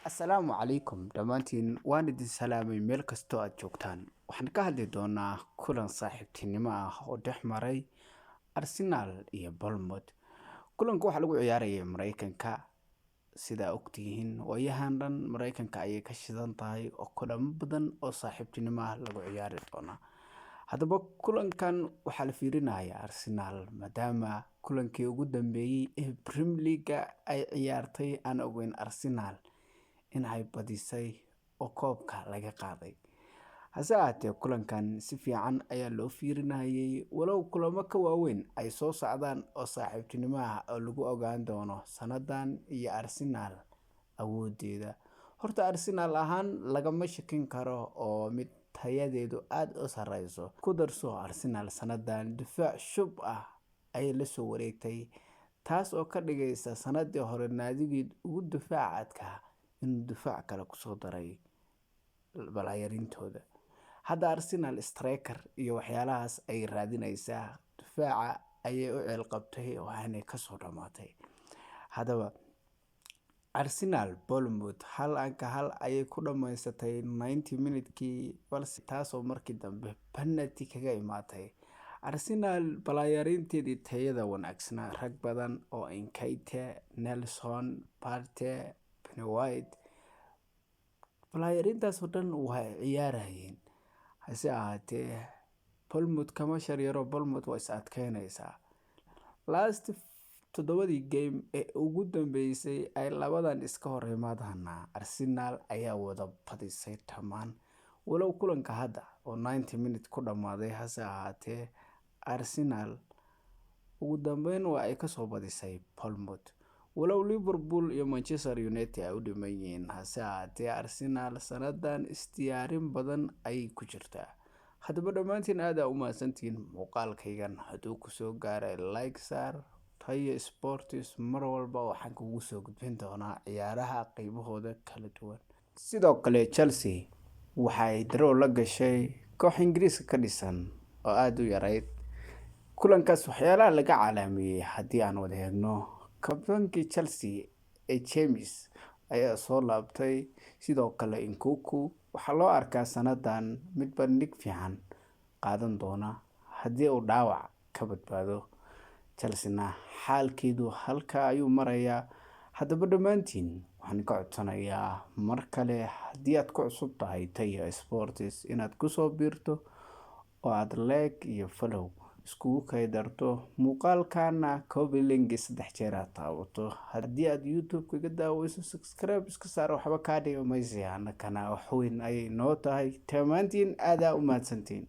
Assalaamu calaykum dhammaantiin, waan idin salaamay meel kastoo aad joogtaan. Waxaan ka hadli doonaa kulan saaxiibtinimo ah oo dhex maray Arsenal iyo Bournemouth. Kulanka waxaa lagu ciyaarayay Mareykanka. Sidaa ogtihiin, waayahan dhan Mareykanka ayay ka shidan tahay oo kulamo badan oo saaxiibtinimo ah lagu ciyaari doonaa. Haddaba kulankan waxaa la fiirinayaa Arsenal, maadaama kulankii ugu dambeeyay ee Premier League ay ciyaartay aan ogeyn Arsenal in ay badisay oo koobka laga qaaday. Hase ahaatee, kulankan si fiican ayaa loo fiirinayay, walow kulamo ka waaweyn ay soo socdaan oo saaxiibtinimo ah oo lagu ogaan doono sanadan iyo Arsenal awoodeeda. Horta Arsenal ahaan lagama shakin karo oo mid tayadeedu aad u sareyso. Ku darso, Arsenal sanadan difaac shub ah ayay la soo wareegtay, taas oo ka dhigaysa sanadii hore naadigii ugu difaaca adkaa inuu difaac kale kusoo daray balaayarintooda. Hadda Arsenal striker iyo waxyaalahaas ay raadinaysaa, difaaca ayay u ceel qabtay, waxaanay kasoo dhamaatay. Haddaba Arsenal Bournemouth 1-1 ayay ku dhamaysatay 90 minute-kii, balse taasoo markii dambe penalty kaga imaatay. Arsenal balaayarinteedii tayada wanaagsanaa, rag badan oo Nketiah, Nelson, Partey, Ben White, balaayarintaas oo dhan waa ciyaarayeen. Hase ahaatee, Bournemouth kama sharyaro. Bournemouth waa is adkeynaysaa. Last toddobadii game ee ugu dambeysay ay labadan iska hor imaadana, Arsenal ayaa wada badisay dhammaan, walow kulanka hadda oo 90 minute ku dhamaaday. Hase ahaatee, Arsenal ugu dambeyn waa ay kasoo badisay Bournemouth, walow Liverpool iyo Manchester United ay u dhiman yihiin. Hase ahaatee, Arsenal sanadan isdiyaarin badan ayay ku jirtaa. Haddaba dhammaantiin aad aa u mahadsantihiin. Muuqaalkaygan hadduu kusoo gaaray, like saar. Tayo Sports mar walba waxaan kugu soo gudbin doonaa ciyaaraha qeybahooda kala duwan. Sidoo kale Chelsea waxa ay draw la gashay koox Ingiriiska ka dhisan oo aada u yarayd. Kulankaas waxyaalaha laga calaamiyey haddii aan wada eegno, kabtankii Chelsea ee James ayaa soo laabtay. Sidoo kale Nkunku waxaa loo arkaa sanadan mid bandhig fiican qaadan doona haddii uu dhaawac ka badbaado. Chelsea-na xaalkeedu halka ayuu marayaa. Haddaba dhammaantiin waxaan ka codsanayaa mar kale, haddii aad ku cusub tahay Tayo Sports, inaad kusoo biirto oo aad like iyo follow iskugu kaydarto, muuqaalkana copy link saddex jeer aad taabato. Haddii aad YouTube kaga daaweyso, subscribe iska saar, waxba kaa dhigo maysi, annakana wax weyn ayay noo tahay. Dhammaantiin aadaa u mahadsantiin.